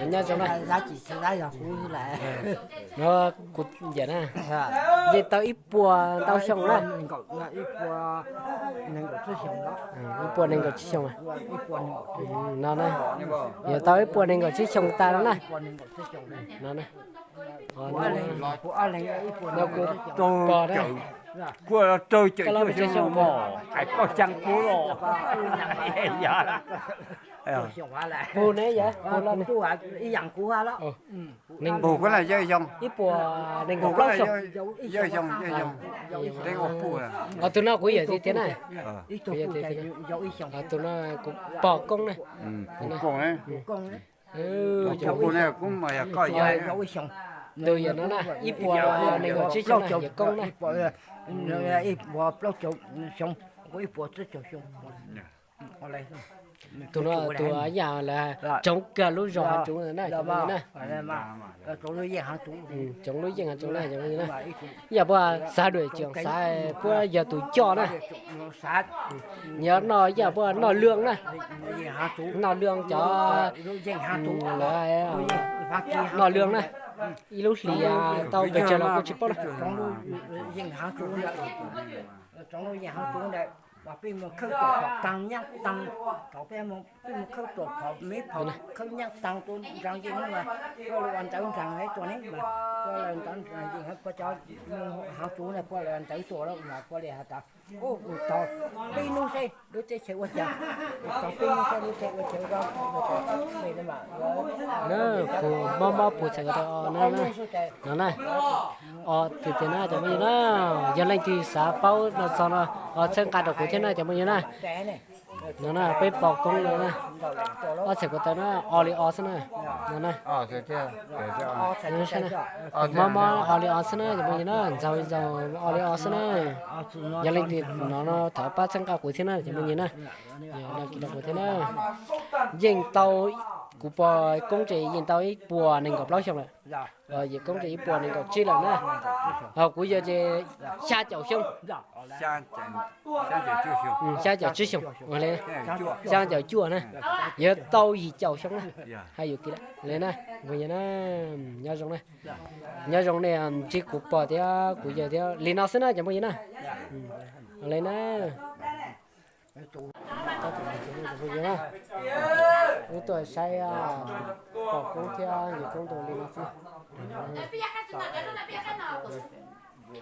Nyob zoo na. No kuv yam na, yeej tau ib puas ntau xyoo na. Ib puas nees nkaum tsib xyoo. No na, yog tau ib puas nees nkaum tsib xyoo tas no na. No na. No kuv pom na. Kuv rau caum cuaj xyoo los, koj xyaa kuv los. Pug ne yog, pug los ne. Pug kuv na, yog xyoo. Ib puas nees nkaum plaub xyoo. Yog xyoo, yog xyoo. Tus no kuv yawm tiag tiag na. Tus no kuv pog koob na. Tus yawm no na, ib puas nees nkaum tsib xyoo na, yawm koob na. Tus no tus yam lawv tsoov kawg lub zos Hav Tsuv na, cov phooj ywg na. Tsoov lub yeej Hav Tsuv na, cov phooj ywg na. Yam puas xav dua tseem xav puas yog tus coj na. Nyob no yam puas noj lwj na. Noj lwj cov, lawv noj lwj na. Ib lub hlis tau pes tsawg los kuv tsis paub na. Mas peb mus khawb tuam phom taag nyab taag, thaum peb mus, peb mus khawb tuam phom me phom khawb nyab taag tuaj nraag yeej mas, puab lawv ua ntawv nraag tuaj ne mas, puab lawv ntawv nraag yeej puab cov Hav Tsuv na puab lawv ntawv tuaj lawm mas puab li has tas, u, mus tog peb hnub seb lub teb chaws ua cas, mus tog peb hnub seb lub teb chaws ua cas, peb hnub mas, mob mob puag txhais ko taw no na. Os, tiag tiag na cov phooj ywg na, yog leej twg xav paub no txog no, txhawb nqa rau kuv thiab na cov phooj ywg na. No na, peb pog koob no na, ob txhais ko taw na, o li o xwb na. No na, mob mob o li o xwb na cov phooj ywg na, ntxaug ntxaug o li o xwb na. Yog leej twg no no thov pab txhawb nqa kuv thiab na cov phooj ywg na. Yog no kuv thiab na. Yeej tau, kuv pog koob ces yeej tau ib puas nees nkaum plaub xyoo lawm. Yawm koob ces ib puas nees nkaum tsib lawm na. Ho kuv yawg ces xya caum xyoo. Xya caum tsib xyoo, xya caum cuaj na. Yog tau yim caum xyoo na. Hais yuav kiv lawm li na, phooj ywg na. Nyob zoo na. Nyob zoo ne, ntsib kuv pog thiab kuv yawg thiab li no xwb na cov phooj ywg na. Li na. Wb tuaj saib pog koob thiab yawm koob tus li no xwb. Yog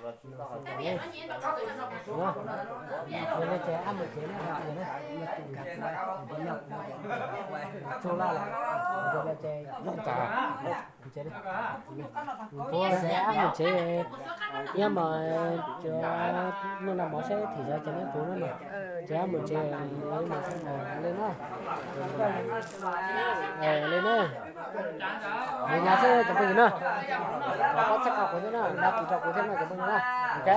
li ces ab mus tsev na, txug laj lawm, yog li ces kuv ab mus tsev, nyob mas cov nuj nag mov saib thim zov ces neb puv na, ces ab mus tsev li na. Li na, li no xwb cov phooj ywg na. Thov pab txhawb nqa kuv thiab na, nab tis rau kuv thiab na cov phooj ywg na. Ok.